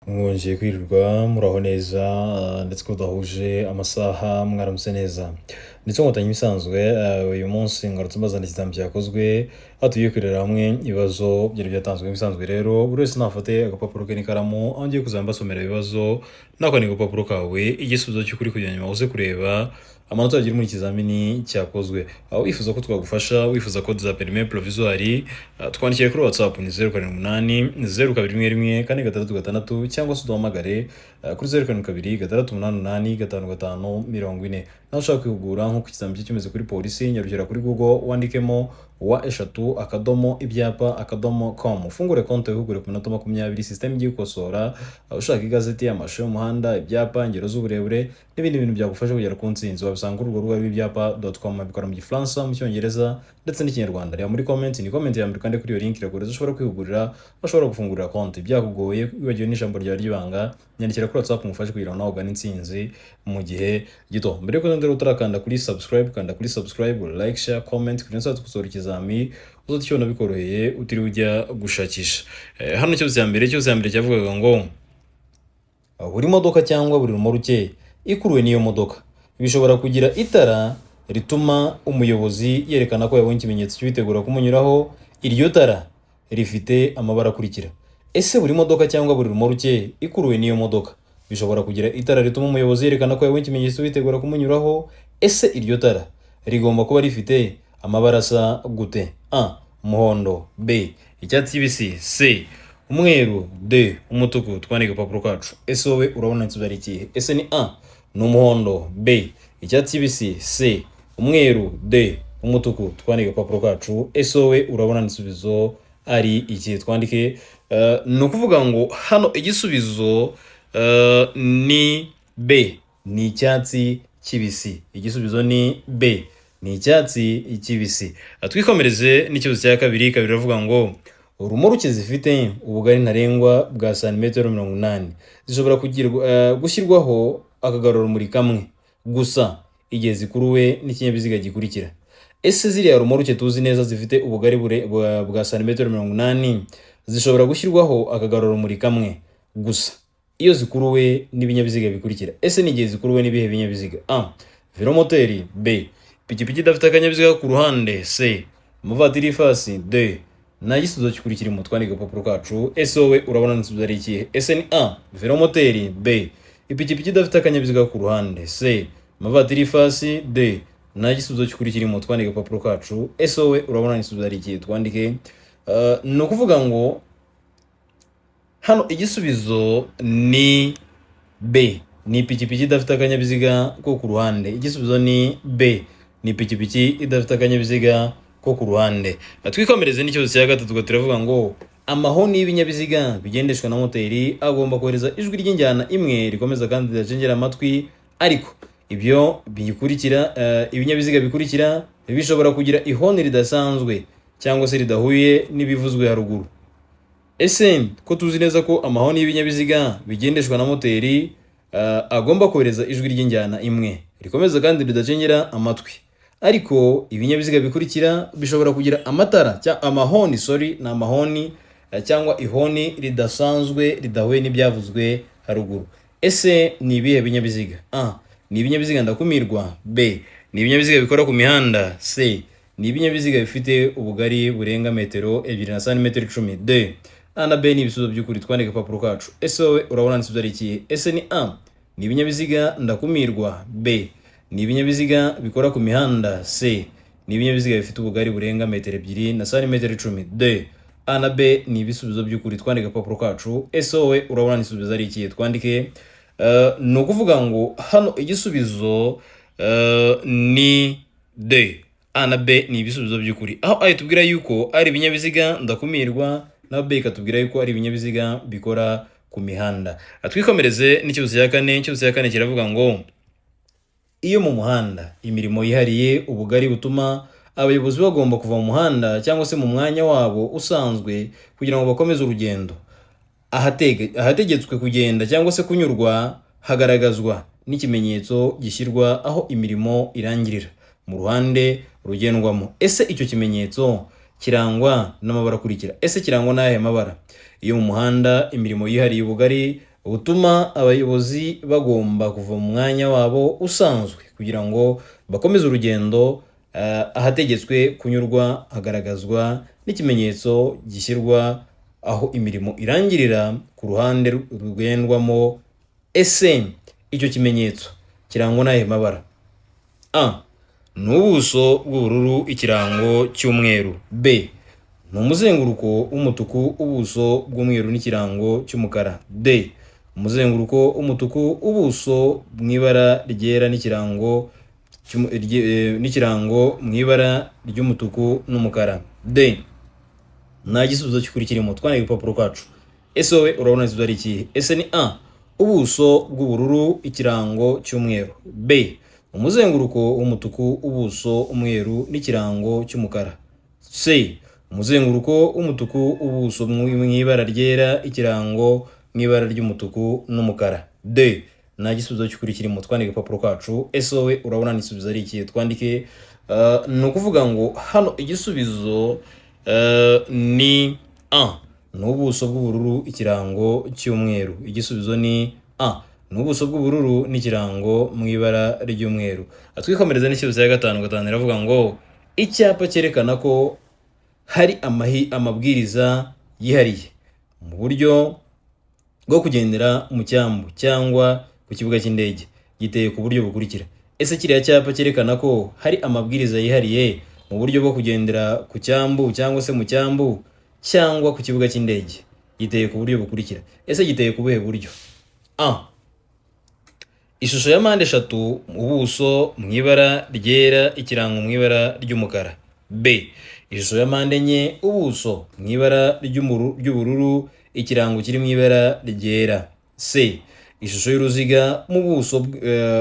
Mwongeye kwirirwa, muraho neza, ndetse ko tudahuje amasaha, mwaramutse neza. Ndetse nkotanyi ibisanzwe, uyu munsi ngarutse mbazana ikizami cyakozwe, aho tugiye kurebera hamwe ibibazo byari byatanzwe. Nk'ibisanzwe rero, buri wese nafate agapapuro ke n'ikaramu, aho ngiye kuzajya mbasomera ibibazo, nawe ukandika agapapuro kawe igisubizo cy'ukuri, kugira nyuma uze kureba amanota yagira muri ikizamini cyakozwe. Aho wifuza ko twagufasha, wifuza code za permis provisoire, twandikire kuri WhatsApp ni 0780211466, cyangwa se uduhamagare kuri 0726885540. Nawe ushaka kwihugura nk'uko ikizamini kimeze kuri polisi, nyarukira kuri Google wandikemo w/ibyapa.com, ufungure konti, wihugure ku minota 20. System igiye gukosora. Ushaka igazeti, amashusho y'umuhanda, ibyapa, ingero z'uburebure n'ibindi bintu byagufasha kugera ku ntsinzi, wabisanga kuri urwo rubuga rw'ibyapa.com. Bikora mu Gifaransa, mu Cyongereza ndetse n'Ikinyarwanda. Reba muri comment, ni comment ya mbere, kandi kuri iyo link irakohereza. Ushobora kwihugurira, ushobora gufungurira konti byakugoye, wibagiwe n'ijambo ryawe ry'ibanga, nyandikira kuri WhatsApp mufashe kugira ngo nawe ugane intsinzi mu gihe gito. Mbere yuko ndera utarakanda kuri subscribe, kanda kuri subscribe, like, share, comment, kugira ngo gukosora ikizami uzakibona bikoroheye utiriwe ujya gushakisha. Hano ikibazo cya mbere cyavugaga ngo buri modoka cyangwa buri rumoruke ikuruwe n'iyo modoka bishobora kugira itara rituma umuyobozi yerekana ko yabonye ikimenyetso cy'uwitegura kumunyuraho. Iryo tara rifite amabara akurikira. Ese buri modoka cyangwa buri rumoruke ikuruwe n'iyo modoka bishobora kugira itara rituma umuyobozi yerekana ko yabonye ikimenyetso cy'uwitegura kumunyuraho? Ese iryo tara rigomba kuba rifite amabara asa gute? A, umuhondo; B, icyatsi kibisi; C, umweru; D, umutuku. Twandike agapapuro kacu. Ese wowe urabona igisubizo ari ikihe? Ese ni A, ni umuhondo; B, icyatsi kibisi; C, umweru; D, umutuku? Twandike agapapuro kacu. Ese wowe urabona igisubizo ari iki? Twandike. Ni ukuvuga ngo hano igisubizo ni B, ni icyatsi kibisi. Igisubizo ni B, ni icyatsi kibisi. Twikomereze n'ikibazo cya kabiri. Kabiri iravuga ngo urumoruke zifite ubugari ntarengwa bwa santimetero 80 zishobora gushyirwaho akagarurarumuri kamwe gusa igihe zikuruwe n'ikinyabiziga gikurikira. Ese ziriya rumoruke tuzi neza zifite ubugari bwa santimetero 80 zishobora gushyirwaho akagarurarumuri kamwe gusa iyo zikuruwe n'ibinyabiziga bikurikira? Ese ni igihe zikuruwe n'ibihe binyabiziga? A, velomoteri; B, ipikipiki idafite akanyabiziga ku ruhande; C, amavatiri y'ifasi; D, nta gisubizo gikurikira. Mu twandike agapapuro kacu. Ese wowe urabona igisubizo ari ikihe? Ese ni A, velomoteri; B, ipikipiki idafite akanyabiziga ku ruhande; C, amavatiri y'ifasi; D, nta gisubizo gikurikira. Mu twandike agapapuro kacu. Ese wowe urabona igisubizo ari ikihe? Twandike. Ni ukuvuga ngo hano igisubizo ni B, ni ipikipiki idafite akanyabiziga ko ku ruhande. Igisubizo ni B, ni ipikipiki idafite akanyabiziga ko ku ruhande. Twikomereze n'ikibazo cya gatatu. Turavuga ngo amahoni y'ibinyabiziga bigendeshwa na moteri agomba kohereza ijwi ry'injyana imwe rikomeza kandi ridacengera amatwi, ariko ibyo bikurikira, ibinyabiziga bikurikira bishobora kugira ihoni ridasanzwe cyangwa se ridahuye n'ibivuzwe haruguru. Ese ko tuzi neza ko amahoni y'ibinyabiziga bigendeshwa na moteri agomba kohereza ijwi ry'injyana imwe rikomeza kandi ridacengera amatwi, ariko ibinyabiziga bikurikira bishobora kugira amatara cyangwa amahoni, sorry, ni amahoni, cyangwa ihoni ridasanzwe ridahuye n'ibyavuzwe haruguru, ese ni ibihe binyabiziga? A, ni ibinyabiziga ndakumirwa; B, ni ibinyabiziga bikora ku mihanda; C, ni ibinyabiziga bifite ubugari burenga metero 2 na santimetero 10. D, A na B ni ibisubizo by'ukuri. Twandike agapapuro kacu. Ese wowe urabona igisubizo ari ikihe? Ese ni A, ni ibinyabiziga ndakumirwa; B, ni ibinyabiziga bikora ku mihanda; C, ni ibinyabiziga bifite ubugari burenga metero 2 na santimetero 10. D, A na B ni ibisubizo by'ukuri. Twandike agapapuro kacu. Ese wowe urabona igisubizo ari ikihe? Twandike. Ni ukuvuga ngo hano igisubizo ni D. A na B ni ibisubizo by'ukuri, aho A itubwira yuko ari ibinyabiziga ndakumirwa, naho B ikatubwira yuko ari ibinyabiziga bikora ku mihanda. Twikomereze n'ikibazo cya kane. Ikibazo cya kane kiravuga ngo iyo mu muhanda imirimo yihariye ubugari butuma abayobozi bagomba kuva mu muhanda cyangwa se mu mwanya wabo usanzwe kugira ngo bakomeze urugendo, ahategetswe kugenda cyangwa se kunyurwa hagaragazwa n'ikimenyetso gishyirwa aho imirimo irangirira mu ruhande rugendwamo. Ese icyo kimenyetso kirangwa n'amabara akurikira? Ese kirangwa n'ayahe mabara iyo mu muhanda imirimo yihariye ubugari butuma abayobozi bagomba kuva mu mwanya wabo usanzwe kugira ngo bakomeze urugendo. Ahategetswe kunyurwa hagaragazwa n'ikimenyetso gishyirwa aho imirimo irangirira ku ruhande rugendwamo. Ese icyo kimenyetso kirangwa n'ayo mabara? A ni ubuso bw'ubururu, ikirango cy'umweru. B ni umuzenguruko w'umutuku, ubuso bw'umweru n'ikirango cy'umukara. D umuzenguruko w'umutuku, ubuso mu ibara ryera n'ikirango mu ibara ry'umutuku n'umukara. D nta gisubizo cy'ukuri kirimo. Twandike urupapuro rwacu. Ese wowe urabona igisubizo ari ikihe? Ese ni A ubuso bw'ubururu, ikirango cy'umweru, B umuzenguruko w'umutuku, ubuso umweru n'ikirango cy'umukara, C umuzenguruko w'umutuku, ubuso mu ibara ryera, ikirango mu ibara ry'umutuku n'umukara, D nta gisubizo cy'ukuri kirimo. Twandike urupapuro rwacu. Ese wowe urabona igisubizo ari ikihe? Twandike. Ni ukuvuga ngo hano igisubizo ni A, ni ubuso bw'ubururu, ikirango cy'umweru. Igisubizo ni A, ni ubuso bw'ubururu n'ikirango mu ibara ry'umweru. Twikomereza n'ikibazo cya gatanu. Gatanu iravuga ngo icyapa cyerekana ko hari amabwiriza yihariye mu buryo bwo kugendera mu cyambu cyangwa ku kibuga cy'indege giteye ku buryo bukurikira. Ese kiriya cyapa cyerekana ko hari amabwiriza yihariye mu buryo bwo kugendera ku cyambu cyangwa se mu cyambu cyangwa ku kibuga cy'indege giteye ku buryo bukurikira? Ese giteye ku buhe buryo? A ishusho ya mpande eshatu, ubuso mu ibara ryera, ikirango mu ibara ry'umukara. B ishusho ya mpande enye, ubuso mu ibara ry'ubururu, ikirango kiri mu ibara ryera. C ishusho y'uruziga mu buso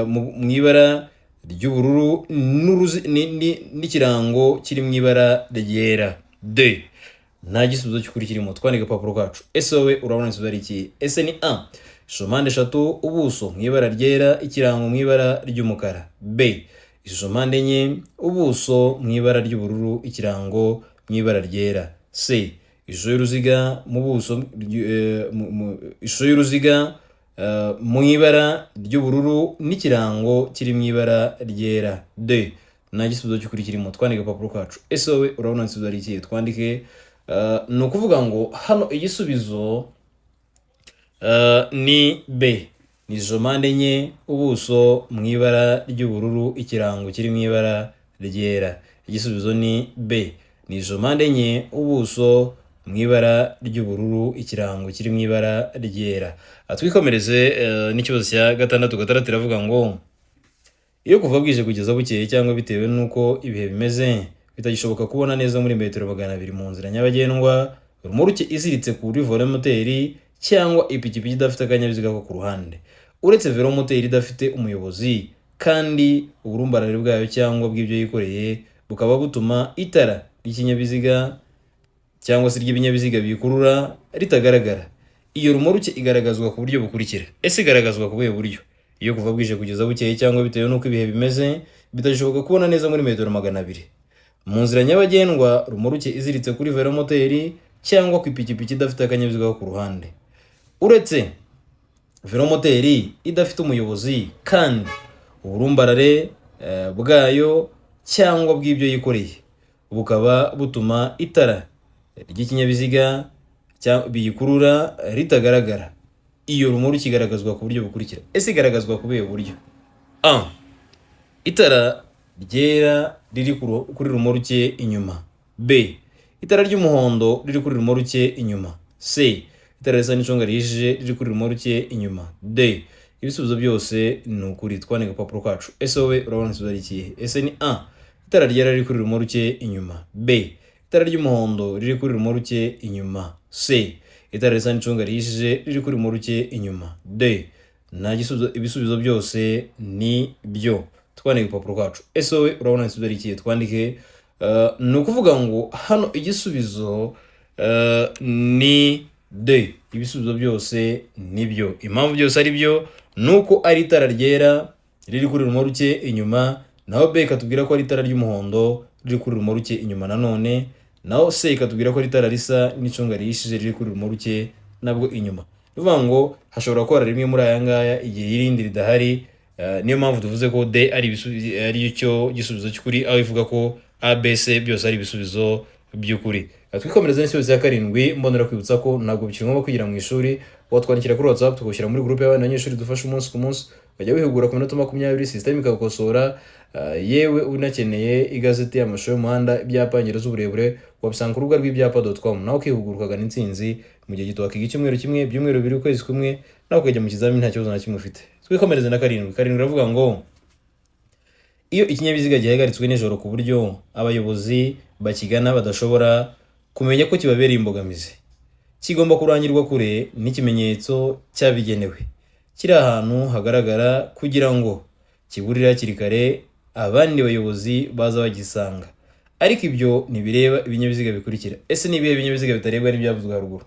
mu ibara ry'ubururu n'ikirango kiri mu ibara ryera. D nta gisubizo cy'ukuri kirimo. Twandike agapapuro kacu. Ese wowe urabona igisubizo ari ikihe? Ese ni A ishusho mpande eshatu, ubuso mu ibara ryera, ikirango mu ibara ry'umukara, B ishusho mpande enye, ubuso mu ibara ry'ubururu, ikirango mu ibara ryera, C ishusho y'uruziga mu buso ishusho y'uruziga mu ibara ry'ubururu n'ikirango kiri mu ibara ryera, D nta gisubizo cy'ukuri kirimo. Twandike agapapuro kacu. Ese wowe urabona igisubizo ari ikihe? Twandike. Ni ukuvuga ngo hano igisubizo ni B, ni ishusho mpande enye, ubuso mu ibara ry'ubururu, ikirango kiri mu ibara ryera. Igisubizo ni B, ni ishusho mpande enye, ubuso mu ibara ry'ubururu, ikirango kiri mu ibara ryera. Twikomereze n'ikibazo cya gatandatu. Gatandatu iravuga ngo iyo kuva bwije kugeza bukeye cyangwa bitewe n'uko ibihe bimeze bitagishoboka kubona neza muri metero 200 mu nzira nyabagendwa romoruke iziritse kuri velomoteri cyangwa ipikipiki idafite akanyabiziga ko ku ruhande, uretse velomoteri idafite umuyobozi, kandi uburumbarare bwayo cyangwa bw'ibyo yikoreye bukaba butuma itara ry'ikinyabiziga cyangwa se ry'ibinyabiziga biyikurura ritagaragara, iyo romoruke igaragazwa ku buryo bukurikira. Ese igaragazwa ku buhe buryo iyo kuva bwije kugeza bukeye cyangwa bitewe n'uko ibihe bimeze bitashoboka kubona neza muri metero 200 mu nzira nyabagendwa romoruke iziritse kuri velomoteri cyangwa ku ipikipiki idafite akanyabiziga ko ku ruhande, uretse velomoteri idafite umuyobozi, kandi uburumbarare bwayo cyangwa bw'ibyo yikoreye bukaba butuma itara ry'ikinyabiziga biyikurura ritagaragara, iyo romoruke igaragazwa ku buryo bukurikira? Ese igaragazwa ku buhe buryo? A itara ryera riri kuri romoruke inyuma, B itara ry'umuhondo riri kuri romoruke inyuma, C itara risa n'icunga rihishije riri kuri romoruke inyuma, D ibisubizo byose ni ukuri. Twandike agapapuro kacu. Ese wowe urabona igisubizo ari ikihe? Ese ni A itara ryera riri kuri romoruke inyuma, B itara ry'umuhondo riri kuri romoruke inyuma, C itara risa n'icunga rihishije riri kuri romoruke inyuma, D nta gisubizo, ibisubizo byose ni byo. Twandike urupapuro rwacu. Ese wowe urabona igisubizo ari ikihe? Twandike. Ni ukuvuga ngo hano igisubizo ni D, ibisubizo byose ni byo. Impamvu byose ari byo ni uko ari itara ryera riri kuri romoruke inyuma, naho B ikatubwira ko ari itara ry'umuhondo riri kuri romoruke inyuma nanone, naho C ikatubwira ko ari itara risa n'icunga rihishije riri kuri romoruke nabwo inyuma. Ni ukuvuga ngo hashobora gukora rimwe muri aya ngaya igihe irindi ridahari. Niyo mpamvu tuvuze ko D ari cyo gisubizo cy'ukuri, aho ivuga ko A, B, C byose ari ibisubizo by'ukuri. Twikomereza n'igisubizo cya karindwi. Mbonera kwibutsa ko ntabwo bikiri ngombwa kwigira mu ishuri, watwandikira kuri WhatsApp tukagushyira muri groupe y'abana banyeshuri dufasha umunsi ku munsi, ukajya wihugura ku minota 20, system ikagukosora. Yewe unakeneye igazeti, amashusho y'umuhanda, ibyapa, ingero z'uburebure, wabisanga ku rubuga rw'ibyapa.com, nawe ukihugura ukagana intsinzi mu gihe gito, wakiga icyumweru kimwe, ibyumweru 2, ukwezi kumwe, nawe ukajya mu kizamini nta kibazo na kimwe ufite. Twikomereze na karindwi. Karindwi iravuga ngo: iyo ikinyabiziga gihagaritswe nijoro ku buryo abayobozi bakigana badashobora kumenya ko kibabereye imbogamizi, kigomba kurangirwa kure n'ikimenyetso cyabigenewe kiri ahantu hagaragara kugira ngo kiburire hakiri kare abandi bayobozi baza bagisanga, ariko ibyo ntibireba ibinyabiziga bikurikira. Ese ni ibihe binyabiziga bitarebwa n'ibyavuzwe haruguru?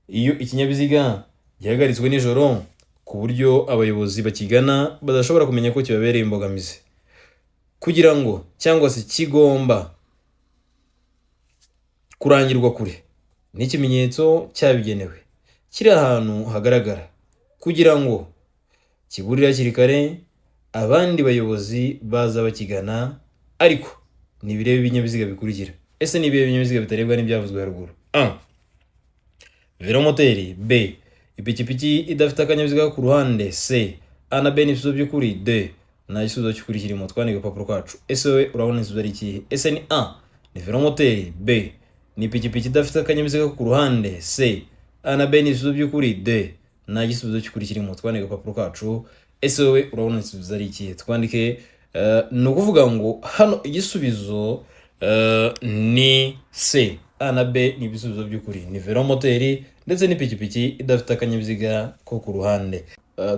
Iyo ikinyabiziga gihagaritswe nijoro ku buryo abayobozi bakigana badashobora kumenya ko kibabereye imbogamizi, kugira ngo cyangwa se kigomba kurangirwa kure n'ikimenyetso cyabigenewe kiri ahantu hagaragara kugira ngo kiburire hakiri kare abandi bayobozi baza bakigana, ariko ntibireba ibinyabiziga bikurikira. Ese ni ibihe binyabiziga bitarebwa n'ibyavuzwe haruguru? A, velomoteri. B, ipikipiki idafite akanyabiziga ku ruhande. C, A na B ni ibisubizo by'ukuri. D, nta gisubizo cy'ukuri kirimo. Twandike agapapuro kacu. Ese wowe urabona igisubizo ari ikihe? Ese ni A, ni velomoteri? B, ni ipikipiki idafite akanyabiziga ku ruhande? C, A na B ni ibisubizo by'ukuri. D, nta gisubizo cy'ukuri kirimo. Twandike agapapuro kacu. Ese wowe urabona igisubizo ari ikihe? Twandike. Ni ukuvuga ngo hano igisubizo ni C. A na B ni ibisubizo by'ukuri, ni velomoteri ndetse n'ipikipiki idafite akanyabiziga ko ku ruhande.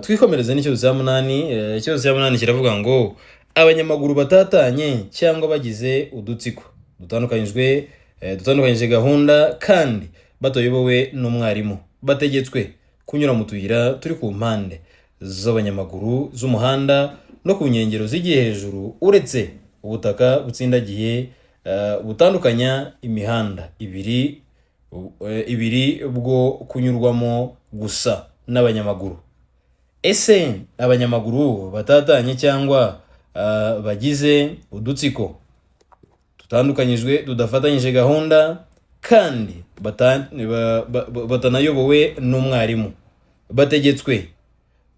Twikomereze n'ikibazo cya munani. Ikibazo cya munani kiravuga ngo: abanyamaguru batatanye cyangwa bagize udutsiko dutandukanyije gahunda kandi batayobowe n'umwarimu bategetswe kunyura mu tuyira turi ku mpande z'abanyamaguru z'umuhanda no ku nkengero zigiye hejuru, uretse ubutaka butsindagiye butandukanya imihanda ibiri bwo kunyurwamo gusa n'abanyamaguru. Ese abanyamaguru batatanye cyangwa bagize udutsiko dutandukanyijwe tudafatanyije gahunda kandi batanayobowe n'umwarimu bategetswe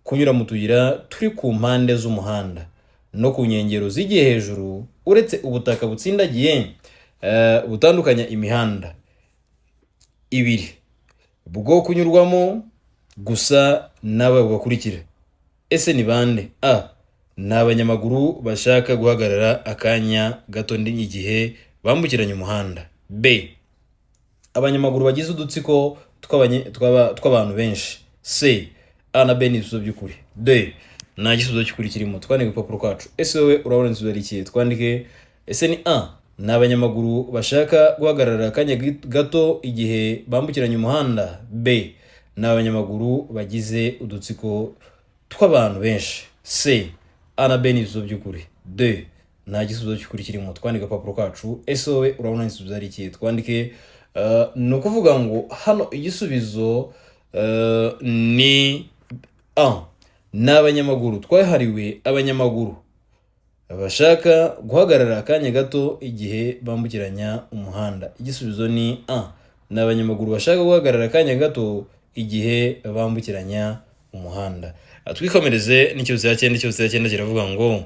kunyura mu tuyira turi ku mpande z'umuhanda no ku nkengero zigiye hejuru, uretse ubutaka butsindagiye butandukanya imihanda ibiri bwo kunyurwamo gusa n'aba bakurikira, ese ni bande? A, ni abanyamaguru bashaka guhagarara akanya gato igihe bambukiranya umuhanda. B, abanyamaguru bagize udutsiko tw'abantu benshi. C, A na B ni ibisubizo by'ukuri. D, nta gisubizo cy'ukuri kirimo. Twandike urupapuro rwacu. Ese wowe urabona igisubizo ari ikihe? Twandike. Ese ni A, ni abanyamaguru bashaka guhagarara akanya gato igihe bambukiranya umuhanda? B, ni abanyamaguru bagize udutsiko tw'abantu benshi. C, A na B ni ibisubizo by'ukuri. D, nta gisubizo cy'ukuri kirimo. Twandike agapapuro kacu. Ese wowe urabona igisubizo ari ikihe? Twandike. Ni ukuvuga ngo hano igisubizo ni A, ni abanyamaguru twahariwe abanyamaguru bashaka guhagarara akanya gato igihe bambukiranya umuhanda. Igisubizo ni A, ni abanyamaguru bashaka guhagarara akanya gato igihe bambukiranya umuhanda. Twikomereze n'ikibazo cya cyenda. Ikibazo cya cyenda kiravuga ngo: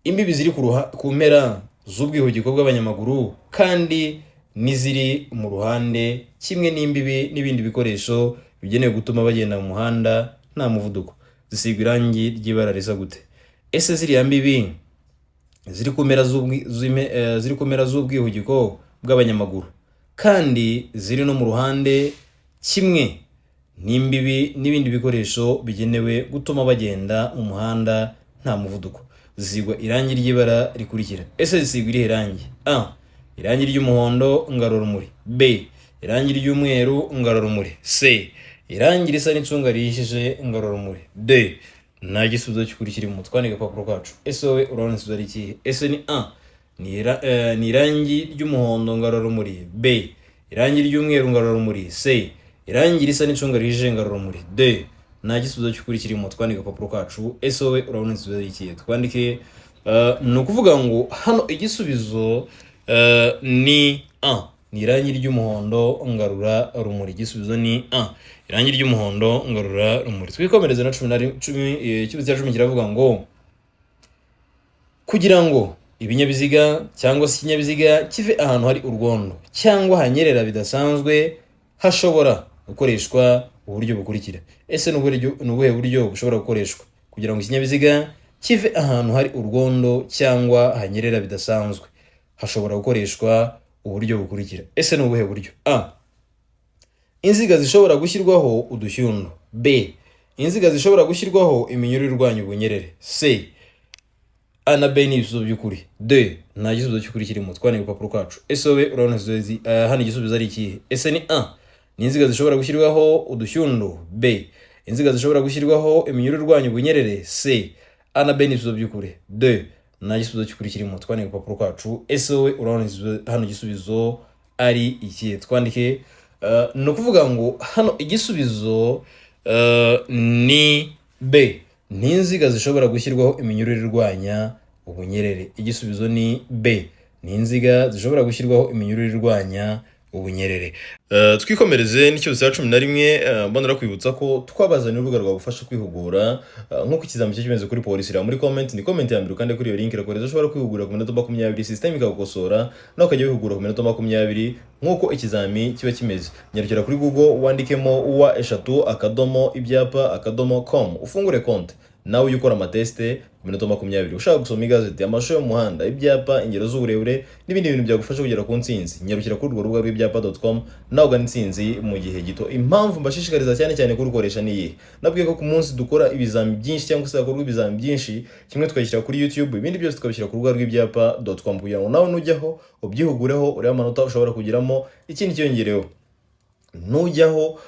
imbibi ziri ku mpera z'ubwihugiko bw'abanyamaguru kandi n'iziri mu ruhande kimwe n'imbibi n'ibindi bikoresho bigenewe gutuma bagenda mu muhanda nta muvuduko zisigwa irangi ry'ibara risa gute? Ese ziriya mbibi ziri ku mpera z'ubwihugiko bw'abanyamaguru kandi ziri no mu ruhande kimwe n'imbibi n'ibindi bikoresho bigenewe gutuma bagenda mu muhanda nta muvuduko zisigwa irangi ry'ibara rikurikira, ese zisigwa irihe rangi? A, irangi ry'umuhondo ngarurumuri. B, irangi ry'umweru ngarurumuri. C, irangi risa n'icunga rihishije ngarurumuri. D, nta gisubizo cy'ukuri kirimo. Twandike agapapuro kacu. Ese wowe urabona igisubizo ari ikihe? Ese ni A, ni irangi ry'umuhondo ngarurumuri? B, irangi ry'umweru ngarurumuri? C, Irangi risa n'icunga rihishije ngarurumuri. D, nta gisubizo cy'ukuri kirimo. Twandike agapapuro kacu. Ese wowe urabona igisubizo ari ikihe? Twandike. Ni ukuvuga ngo hano igisubizo ni A, ni irangi ry'umuhondo ngarura rumuri. Igisubizo ni A, irangi ry'umuhondo ngarura rumuri. Twikomereze na cumi na cumi. Ikibazo cya 10 kiravuga ngo kugira ngo ibinyabiziga cyangwa se ikinyabiziga kive ahantu hari urwondo cyangwa hanyerera bidasanzwe, hashobora gukoreshwa uburyo bukurikira. Ese ni ubuhe buryo bushobora gukoreshwa kugira ngo ikinyabiziga kive ahantu hari urwondo cyangwa hanyerera bidasanzwe? Hashobora gukoreshwa uburyo bukurikira. Ese ni ubuhe buryo? A, inziga zishobora gushyirwaho udushyundo. B, inziga zishobora gushyirwaho iminyururu irwanya ubunyerere. C, A na B ni ibisubizo by'ukuri. D, nta gisubizo cy'ukuri kirimo. Twandike urupapuro kacu. Ese wowe urabona hano igisubizo ari ikihe? Ese ni A, ni inziga zishobora gushyirwaho udushyundo? B, inziga zishobora gushyirwaho iminyururu irwanya ubunyerere? C, A na B ni ibisubizo by'ukuri. D, nta gisubizo cy'ukuri kirimo. Twandike urupapuro kacu. Ese wowe urabona hano igisubizo ari ikihe? Twandike. Ni ukuvuga ngo hano igisubizo ni B, ni inziga zishobora gushyirwaho iminyururu irwanya ubunyerere. Igisubizo ni B, ni inziga zishobora gushyirwaho iminyururu irwanya ubunyerere. Twikomereze n'ikibazo cya 11. Mbonera kwibutsa ko twabazaniye urubuga rwagufasha kwihugura nk'uko ikizami cyo kimeze kuri polisi. Reba muri comment, ni comment ya mbere, ukande kuri iyo link, irakohereza. Ushobora kwihugura ku minota 20, system ikagukosora, nawe ukajya wihugura ku minota 20 nk'uko ikizami kiba kimeze. Nyarukira kuri Google, wandikemo w3.ibyapa.com, ufungure konti, nawe ujye ukora amatest ku minota 20. Ushaka gusoma igazeti, amashusho y'umuhanda, ibyapa, ingero z'uburebure n'ibindi bintu byagufasha kugera ku ntsinzi, nyarukira kuri urwo rubuga rw'ibyapa.com, nawe ugana intsinzi mu gihe gito. Impamvu mbashishikariza cyane cyane kurukoresha ni iyihe? Nabwiye ko ku munsi dukora ibizami byinshi, cyangwa se hakorwa ibizami byinshi, kimwe tukabishyira kuri YouTube, ibindi byose tukabishyira ku rubuga rw'ibyapa.com, kugira ngo nawe nujyaho ubyihugureho, urebe amanota ushobora kugiramo. Ikindi cyiyongereho, nujyaho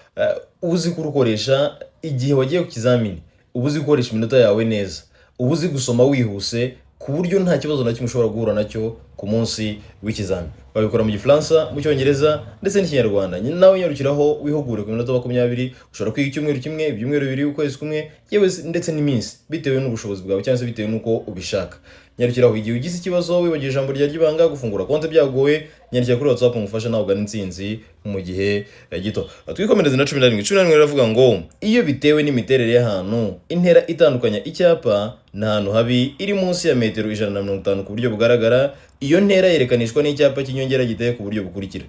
uzi kurukoresha, igihe wagiye ku kizamini uba uzi gukoresha iminota yawe neza, uba uzi gusoma wihuse, ku buryo nta kibazo na kimwe ushobora guhura nacyo ku munsi w'ikizami. Babikora mu Gifaransa, mu Cyongereza ndetse n'Ikinyarwanda. Nawe nyarukiraho wihugure ku minota 20. Ushobora kwiga icyumweru kimwe, ibyumweru 2, ukwezi kumwe, yewe ndetse n'iminsi, bitewe n'ubushobozi bwawe cyangwa se bitewe n'uko ubishaka. Nyarukiraho. Igihe ugize ikibazo, wibagiwe ijambo rya ry'ibanga, gufungura konti byagoye, nyandikira kuri WhatsApp ngufashe, nawe ugana intsinzi mu gihe gito. Twikomereze na 11. 11 iravuga ngo iyo bitewe n'imiterere y'ahantu, intera itandukanya icyapa n'ahantu habi iri munsi ya metero 150 ku buryo bugaragara, iyo ntera yerekanishwa n'icyapa cy'inyongera giteye ku buryo bukurikira.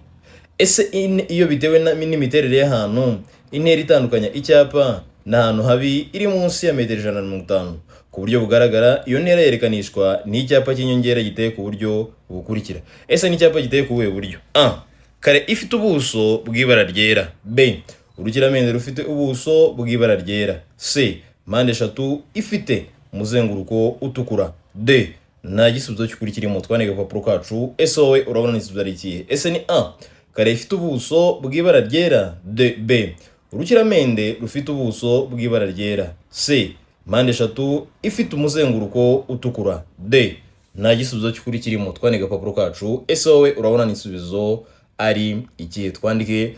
Ese iyo bitewe n'imiterere y'ahantu, intera itandukanya icyapa n'ahantu habi iri munsi ya metero 150 ku buryo bugaragara, iyo ntera yerekanishwa n'icyapa cy'inyongera giteye ku buryo bukurikira. Ese n'icyapa giteye ku buhe buryo? A, kare ifite ubuso bw'ibara ryera. B, urukiramende rufite ubuso bw'ibara ryera. C, mpande eshatu ifite umuzenguruko utukura. D, nta gisubizo cy'ukuri kirimo. Twandike agapapuro kacu. Ese wowe urabona igisubizo ari ikihe? Ese ni A, kare ifite ubuso bw'ibara ryera? D, B, urukiramende rufite ubuso bw'ibara ryera? C, mpande eshatu ifite umuzenguruko utukura? D, nta gisubizo cy'ukuri kirimo. Twandike agapapuro kacu. Ese wowe urabona igisubizo ari ikihe? Twandike.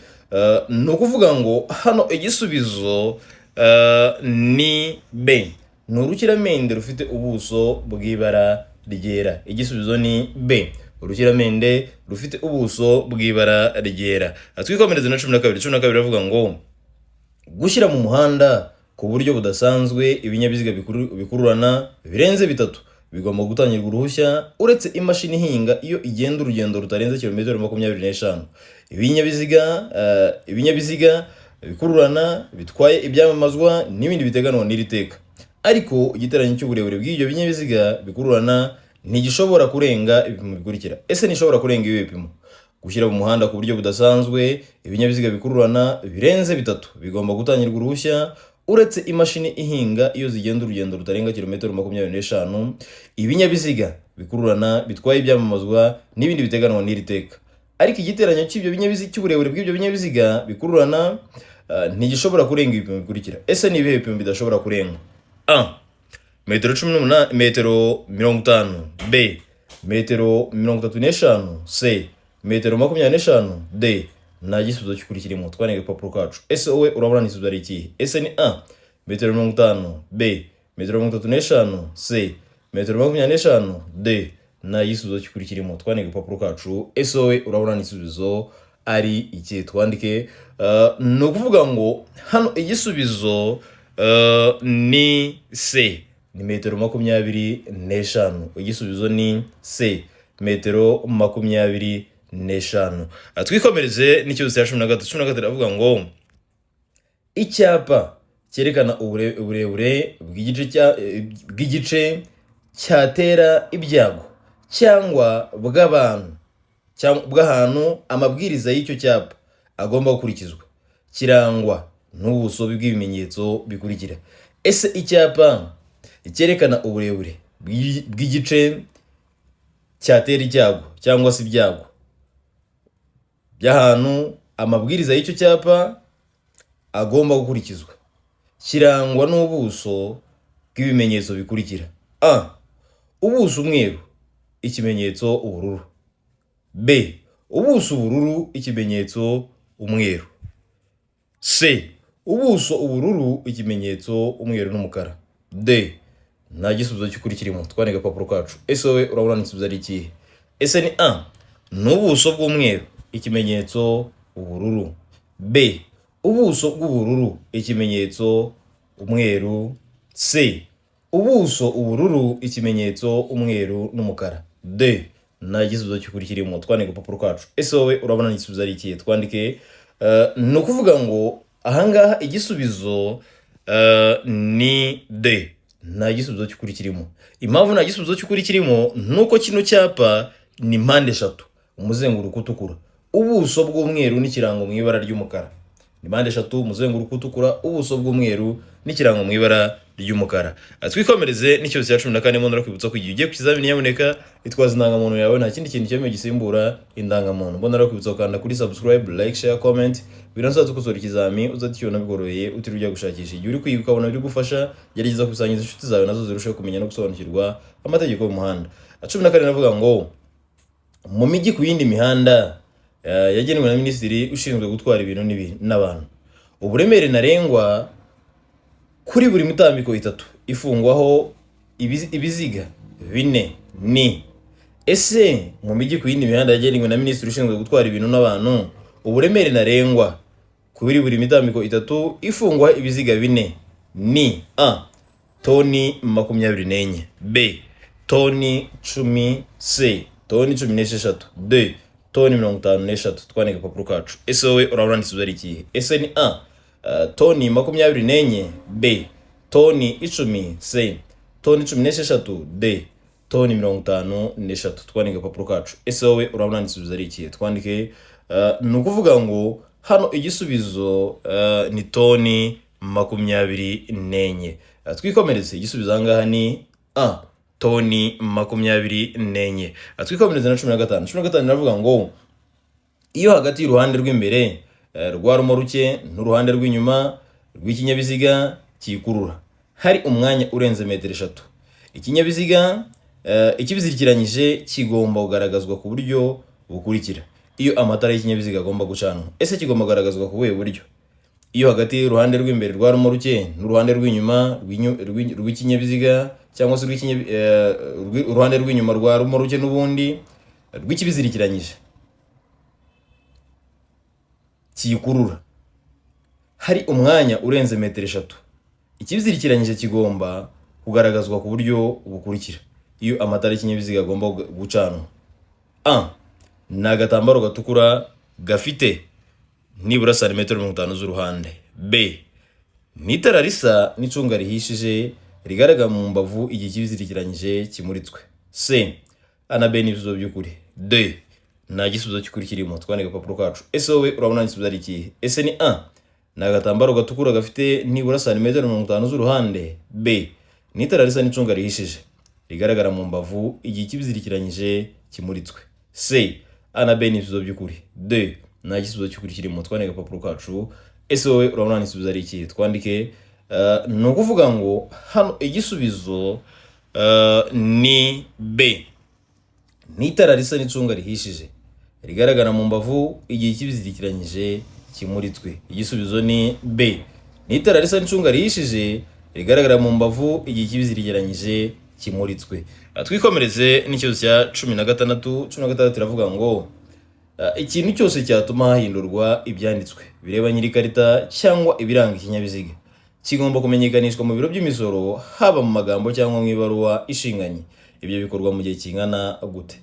Ni ukuvuga ngo hano igisubizo ni B, ni urukiramende rufite ubuso bw'ibara ryera. Igisubizo ni B, urukiramende rufite ubuso bw'ibara ryera. Twikomereze na 12. 12 iravuga ngo gushyira mu muhanda ku buryo budasanzwe ibinyabiziga bikururana birenze bitatu bigomba gutangirwa uruhushya, uretse imashini ihinga iyo igenda urugendo rutarenze kilometero 25. Ibinyabiziga bikururana bitwaye ibyamamazwa n'ibindi biteganwa n'iri teka, ariko igiteranyo cy'uburebure bw'ibyo binyabiziga bikururana ntigishobora kurenga ibipimo bikurikira. Ese ntishobora kurenga ibi bipimo? Gushyira mu muhanda ku buryo budasanzwe ibinyabiziga bikururana birenze bitatu bigomba gutangirwa uruhushya, uretse imashini ihinga iyo zigenda urugendo rutarenga kilometero 25. Ibinyabiziga bikururana bitwaye ibyamamazwa n'ibindi biteganwa n'iri teka, ariko igiteranyo cy'ibyo binyabiziga, cy'uburebure bw'ibyo binyabiziga bikururana ntigishobora kurenga ibipimo bikurikira. Ese ni ibihe bipimo bidashobora kurenga? A, metero 18, metero 50. B, metero 35. C, metero 25. D, Nta gisubizo cy'ukuri kirimo. Twandike agapapuro kacu. Ese wowe urabona igisubizo ari ikihe? Ese ni A, metero 50, B, metero 35, C, metero 25, D, nta gisubizo cy'ukuri kirimo? Twandike agapapuro kacu. Ese wowe urabona igisubizo ari iki? Twandike. Ni ukuvuga ngo hano igisubizo ni C, ni metero 25. Igisubizo ni C, metero 25. Twikomereze n'ikibazo cya 13. 13 iravuga ngo icyapa cyerekana uburebure bw'igice cyatera ibyago cyangwa bw'abantu cyangwa bw'ahantu amabwiriza y'icyo cyapa agomba gukurikizwa kirangwa n'ubuso bw'ibimenyetso bikurikira. Ese icyapa cyerekana uburebure bw'igice cyatera icyago cyangwa se ibyago by'ahantu amabwiriza y'icyo cyapa agomba gukurikizwa kirangwa n'ubuso bw'ibimenyetso bikurikira: A, ubuso umweru, ikimenyetso ubururu; B, ubuso ubururu, ikimenyetso umweru; C, ubuso ubururu, ikimenyetso umweru n'umukara; D, nta gisubizo cy'ukuri kirimo. Twandike agapapuro kacu. Ese wowe urabona igisubizo ari ikihe? Ese ni A, ni ubuso bw'umweru, ikimenyetso ubururu; B, ubuso bw'ubururu, ikimenyetso umweru; C, ubuso ubururu, ikimenyetso umweru n'umukara; D, nta gisubizo cy'ukuri kirimo. Twandike agapapuro kacu. Ese wowe urabona igisubizo ari ikihe? Twandike. Ni ukuvuga ngo ahangaha igisubizo ni D, nta gisubizo cy'ukuri kirimo. Impamvu nta gisubizo cy'ukuri kirimo ni uko kino cyapa ni mpande eshatu, umuzenguruko utukura, ubuso bw'umweru n'ikirango mu ibara ry'umukara. Ni mpande eshatu, umuzenguruko utukura, ubuso bw'umweru n'ikirango mu ibara ry'umukara. Twikomereze n'ikibazo cya 14. Mbona kwibutsa ko igihe ugiye ku kizamini, nyamuneka itwaza indangamuntu yawe. Nta kindi kintu cyemewe gisimbura indangamuntu. Mbona kwibutsa gukanda kuri subscribe, like, share, comment kugira ngo uzajye ukosora ikizami uzajye ukibona bikoroheye, utiriwe ujya gushakisha. Igihe uri kwiga ukabona biri gufasha, gerageza gusangiza inshuti zawe, nazo zirusheho kumenya no gusobanukirwa amategeko y'umuhanda. 14 navuga ngo mu mijyi ku yindi mihanda yagenwe na minisitiri ushinzwe gutwara ibintu n'abantu, uburemere ntarengwa kuri buri mitambiko itatu ifungwaho ibiziga bine ni. Ese mu mijyi ku yindi mihanda yagenwe na minisitiri ushinzwe gutwara ibintu n'abantu, uburemere ntarengwa kuri buri mitambiko itatu ifungwaho ibiziga bine ni: A, toni 24, B, toni 10, C, toni 16, D, toni 53. Twandika agapapuro kacu. Ese wowe urabona igisubizo ari ikihe? Ese ni A, toni 24, B, toni 10, C, toni 16, D, toni 53? Twandike agapapuro kacu. Ese wowe urabona igisubizo ari ikihe? Twandike. Ni ukuvuga ngo hano igisubizo ni toni 24. Twikomereze. Igisubizo aha ngaha ni A, toni 24. Twikomereze na 15. 15 iravuga ngo iyo hagati y'uruhande rw'imbere rwa romoruke n'uruhande rw'inyuma rw'ikinyabiziga cyikurura hari umwanya urenze metero 3, ikinyabiziga ikibizirikiranyije kigomba kugaragazwa ku buryo bukurikira iyo amatara y'ikinyabiziga agomba gucanwa. Ese kigomba kugaragazwa ku buhe buryo iyo hagati y'uruhande rw'imbere rwa romoruke n'uruhande rw'inyuma rw'ikinyabiziga cyangwa se uruhande rw'inyuma rwa romoruke n'ubundi rw'ikibizirikiranyije kiyikurura hari umwanya urenze metero 3, ikibizirikiranyije kigomba kugaragazwa ku buryo bukurikira iyo amatara y'ikinyabiziga agomba gucanwa: A, ni agatambaro gatukura gafite nibura santimetero 50 z'uruhande; B, ni itara risa n'icunga rihishije rigaragara mu mbavu igihe ikibizirikiranyije kimuritswe; C, A na B ni ibisubizo by'ukuri; D, nta gisubizo cy'ukuri kirimo. Twandike agapapuro kacu. Ese wowe urabona igisubizo ari ikihe? Ese ni A, ni agatambaro gatukura gafite nibura santimetero 50 z'uruhande; B, ni itara risa n'icunga rihishije rigaragara mu mbavu igihe ikibizirikiranyije kimuritswe; C, A na B ni ibisubizo by'ukuri; D, nta gisubizo cy'ukuri kirimo. Twandike agapapuro kacu. Ese wowe urabona igisubizo ari ikihe? Twandike. Ni ukuvuga ngo hano igisubizo ni B, ni itara risa n'icunga rihishije. rigaragara mu mbavu igihe kibizirikiranyije kimuritswe. Igisubizo ni B, ni itara risa n'icunga rihishije rigaragara mu mbavu igihe kibizirikiranyije kimuritswe. Twikomereze n'ikibazo cya 16. 16 iravuga ngo ikintu cyose cyatuma hahindurwa ibyanditswe bireba nyir'ikarita cyangwa ibiranga ikinyabiziga kigomba kumenyekanishwa mu biro by'imisoro, haba mu magambo cyangwa mu ibaruwa ishinganye. Ibyo bikorwa mu gihe kingana gute?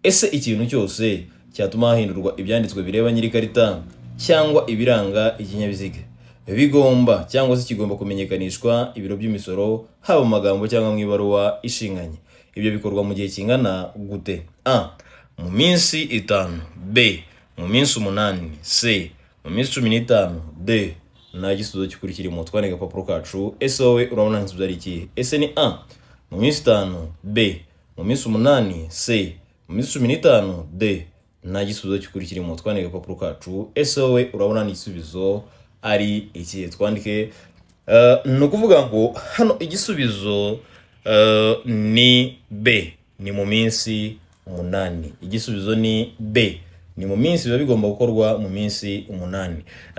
Ese ikintu cyose cyatuma hahindurwa ibyanditswe bireba nyir'ikarita cyangwa ibiranga ikinyabiziga bigomba cyangwa se kigomba kumenyekanishwa ibiro by'imisoro, haba mu magambo cyangwa mu ibaruwa ishinganye, ibyo bikorwa mu gihe kingana gute? A, mu minsi 5; B, mu minsi 8; C, mu minsi 15; D, nta gisubizo cy'ukuri kirimo. Twandika agapapuro kacu. Ese wowe urabona igisubizo ari ikihe? Ese ni A, mu minsi 5; B, mu minsi 8; C, mu minsi 15; D, nta gisubizo cy'ukuri kirimo. Twandika agapapuro kacu. Ese wowe urabona igisubizo ari ikihe? Twandike. Ni ukuvuga ngo hano igisubizo ni B, ni mu minsi 8. Igisubizo ni B, ni mu minsi, biba bigomba gukorwa mu minsi 8.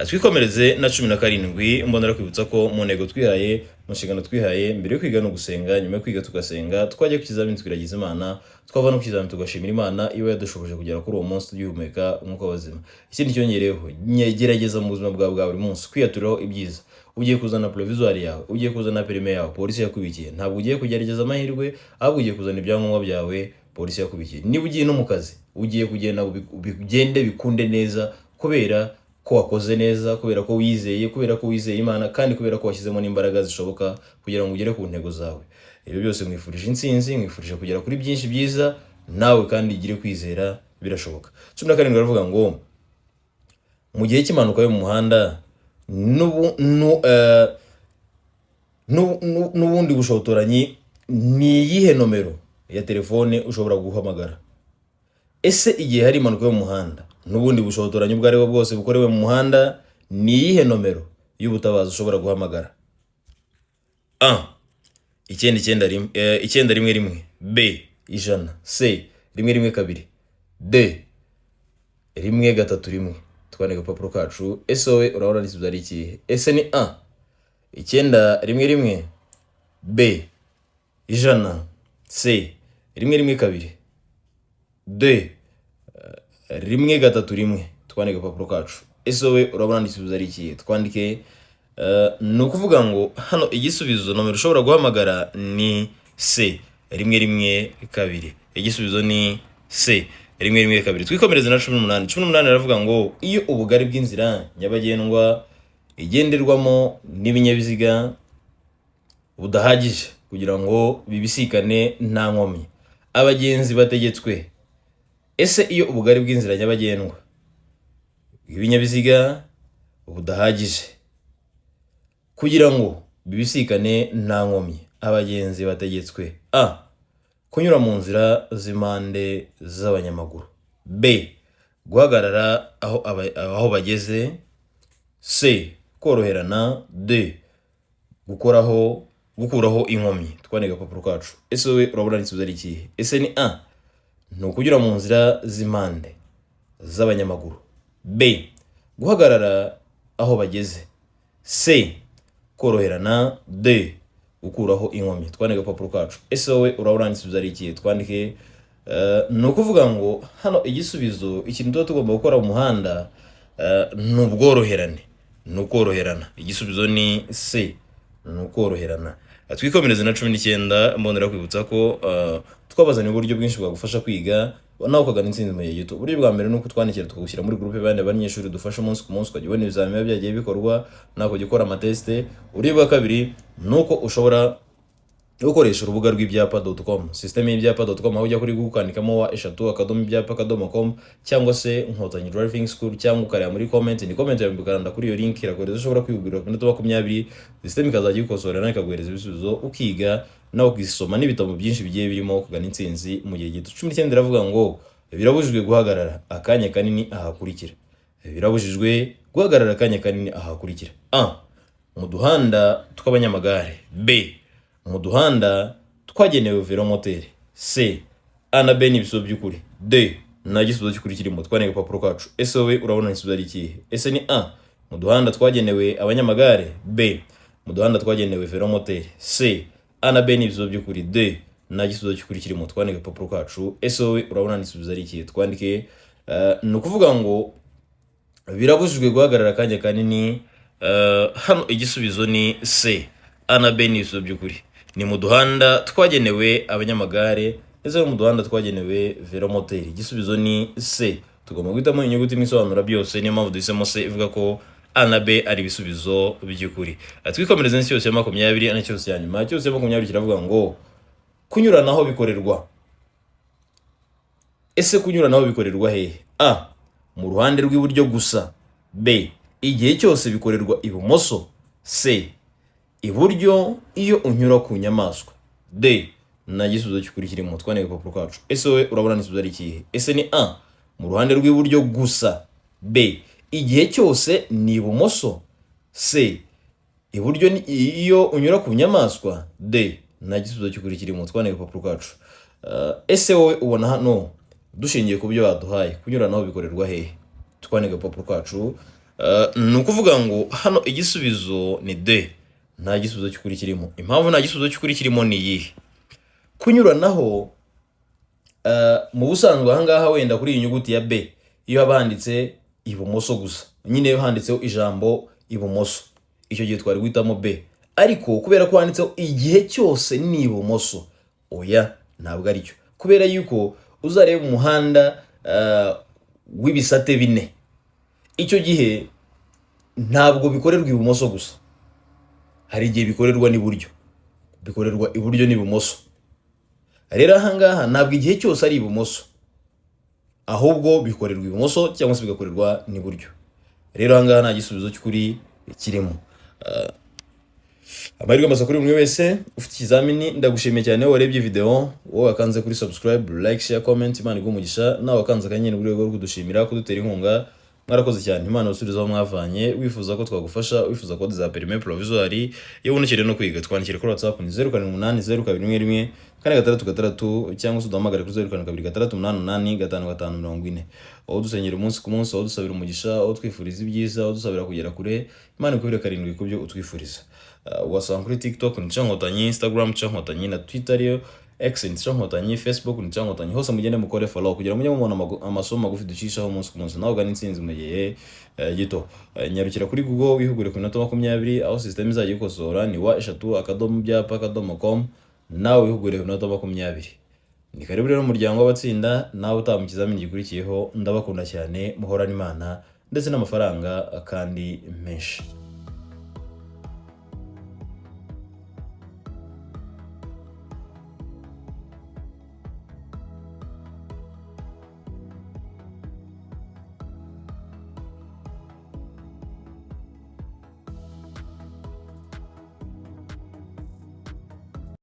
Twikomereze na 17. Mbonera kwibutsa ko mu ntego twihaye, mu nshingano twihaye, mbere yo kwiga no gusenga, nyuma yo kwiga tugasenga, twajya ku kizamini tukiragiza Imana, twava no ku kizamini tugashimira Imana iba yadushoboje kugera kuri uwo munsi tugihumeka umwuka w'abazima. Ikindi cyongereyeho, gerageza mu buzima bwawe bwa buri munsi kwiyaturiraho ibyiza. Ugiye kuzana provisoire yawe, ugiye kuzana permis yawe polisi yakubikiye, ntabwo ugiye kugerageza amahirwe, ahubwo ugiye kuzana ibyangombwa byawe polisi yakubikiye. Niba ugiye no mu kazi, ugiye kugenda bigende bikunde neza kubera ko wakoze neza, kubera ko wizeye, kubera ko wizeye Imana, kandi kubera ko washyizemo n'imbaraga zishoboka kugira ngo ugere ku ntego zawe. Ibyo byose, mwifurije intsinzi, mwifurije kugera kuri byinshi byiza. Nawe kandi ugire kwizera, birashoboka. 17 baravuga ngo mu gihe cy'impanuka yo mu muhanda n'ubundi bushotoranyi, ni iyihe nomero ya telefone ushobora guhamagara? Ese igihe hari impanuka yo mu muhanda n'ubundi bushotoranyi ubwo ari bwo bwose bukorewe mu muhanda, ni iyihe nomero y'ubutabazi ushobora guhamagara? A, 991, 911; B, 100; C, 112; D, 131. Twandika agapapuro kacu. Ese wowe urabona igisubizo ari ikihe? Ese ni A, 911; B, 100; C, 112; D, 131? Twandike agapapuro kacu. Ese wowe urabona igisubizo ari ikihe? Twandike. Ni ukuvuga ngo hano igisubizo, nomero ushobora guhamagara ni C, 112. Igisubizo ni C, 112. Twikomereze na 18. 18 aravuga ngo iyo ubugari bw'inzira nyabagendwa igenderwamo n'ibinyabiziga budahagije kugira ngo bibisikane nta nkomyi, abagenzi bategetswe. Ese iyo ubugari bw'inzira nyabagendwa bw'ibinyabiziga budahagije kugira ngo bibisikane nta nkomyi, abagenzi bategetswe: A, kunyura mu nzira z'impande z'abanyamaguru; B, guhagarara aho bageze; C, koroherana; D, gukuraho inkomyi. Twandika agapapuro kacu. Ese wowe urabona igisubizo ari ikihe? Ese ni A, ni ukunyura mu nzira z'impande z'abanyamaguru; B, guhagarara aho bageze; C, koroherana; D, gukuraho inkomyi? Twandike agapapuro kacu. Ese wowe urabona igisubizo ari ikihe? Twandike. Ni ukuvuga ngo hano igisubizo, ikintu tuba tugomba gukora mu muhanda ni ubworoherane, ni ukoroherana. Igisubizo ni C, ni ukoroherana. Twikomereze na 19. Mbonera kwibutsa ko twabazaniye uburyo bwinshi bwagufasha kwiga nawe ukagana intsinzi mu gihe gito. Uburyo bwa mbere ni uko utwandikira tukagushyira muri groupe y'abandi banyeshuri dufasha umunsi ku munsi, ukajya ubona ibizamini biba byagiye bikorwa, nawe ukajya ukora amatest. Uburyo bwa kabiri ni uko ushobora gukoresha urubuga rw'ibyapa.com, system y'ibyapa.com, aho ujya kuri Google ukandikamo www.ibyapa.com cyangwa se Nkotanyi Driving School, cyangwa ukareba muri comment, ni comment yawe, ukaranda kuri iyo link, irakohereza. Ushobora kwihugura ku minota 20, system ikazajya igukosorera nawe ikaguhereza ibisubizo, ukiga nawe ukisoma n'ibitabo byinshi bigiye birimo, kugana intsinzi mu gihe gito. 19 iravuga ngo birabujijwe guhagarara akanya kanini ahakurikira. Birabujijwe guhagarara akanya kanini ahakurikira: A, mu duhanda tw'abanyamagare; B, mu duhanda twagenewe velomoteri; C, A na B ni ibisubizo by'ukuri; D. Nta gisubizo cy'ukuri kirimo. Twandike agapapuro kacu. Ese wowe urabona igisubizo ari ikihe? Ese ni A, mu duhanda twagenewe abanyamagare? B, mu duhanda twagenewe velomoteri? C, A na B ni ibisubizo by'ukuri? D, nta gisubizo cy'ukuri kirimo. Twandike agapapuro kacu. Ese wowe urabona igisubizo ari ikihe? Twandike. Ni ukuvuga ngo birabujijwe guhagarara akanya kanini. Hano igisubizo ni C, A na B ni ibisubizo by'ukuri. Ni mu duhanda twagenewe abanyamagare ndetse no mu duhanda twagenewe velomoteri. Igisubizo ni C. Tugomba guhitamo inyuguti imwe isobanura byose, niyo mpamvu duhisemo C ivuga ko A na B ari ibisubizo by'ukuri. Twikomereze n'icyose ya 20, ari cyose ya nyuma. Cyose ya 20 kiravuga ngo kunyuranaho bikorerwa. Ese kunyuranaho bikorerwa hehe? A, mu ruhande rw'iburyo gusa. B, igihe cyose bikorerwa ibumoso. C, iburyo iyo unyura ku nyamaswa. D, nta gisubizo cy'ukuri kirimo. Twandike agapapuro kacu. Ese wowe urabona igisubizo ari ikihe? Ese ni A, mu ruhande rw'iburyo gusa? B, igihe cyose ni ibumoso? C, iburyo iyo unyura ku nyamaswa? D, nta gisubizo cy'ukuri kirimo. Twandike agapapuro kacu. Ese wowe ubona hano, dushingiye ku byo baduhaye, kunyuranaho bikorerwa hehe? Twandike agapapuro kacu. Ni ukuvuga ngo hano igisubizo ni D, nta gisubizo cy'ukuri kirimo. Impamvu nta gisubizo cy'ukuri kirimo ni iyihe? Kunyuranaho, mu busanzwe ahangaha wenda kuri iyi nyuguti ya B, iyo haba handitse ibumoso gusa nyine, iyo handitseho ijambo ibumoso, icyo gihe twari guhitamo B. Ariko kubera ko handitseho igihe cyose ni ibumoso, oya, ntabwo aricyo, kubera yuko uzareba umuhanda w'ibisate bine, icyo gihe ntabwo bikorerwa ibumoso gusa, hari igihe bikorerwa n'iburyo, bikorerwa iburyo n'ibumoso. Rero ahangaha ntabwo igihe cyose ari ibumoso, ahubwo bikorerwa ibumoso cyangwa se bigakorerwa n'iburyo. Rero ahangaha nta gisubizo cy'ukuri kirimo. Amahirwe masa kuri buri wese ufite ikizamini. Ndagushimiye cyane wowe warebye video, wowe wakanze kuri subscribe, like, share, comment. Imana iguhe umugisha. Nawe wakanze akanyenyeri mu rwego rwo kudushimira, kudutera inkunga, mwarakoze cyane. Imana ibasubize aho mwavanye. Wifuza ko twagufasha, wifuza ko za permis provisoire, iyo ukeneye no kwiga, twandikire kuri WhatsApp ni 0780211466, cyangwa se uduhamagare kuri 0726885540. Aho dusengera umunsi ku munsi, aho dusabira umugisha, aho twifuriza ibyiza, aho dusabira kugera kure, Imana ikubire karindwi ku byo utwifuriza. Wasanga kuri TikTok ni Nkotanyi, Instagram Nkotanyi, na Twitter ariyo X ni Nkotanyi, Facebook ni Nkotanyi. Hose mugende mukore follow kugira mujye mubona amasomo magufi ducishaho umunsi ku munsi, nawe ugana intsinzi mu gihe gito. Nyarukira kuri Google wihugure ku minota 20, aho system izajya ikosora ni www.byapa.com, nawe wihugure ku minota 20. Ni karibu rero umuryango w'abatsinda. Nawe utaha mu kizamini gikurikiyeho. Ndabakunda cyane, muhorane Imana ndetse n'amafaranga kandi menshi.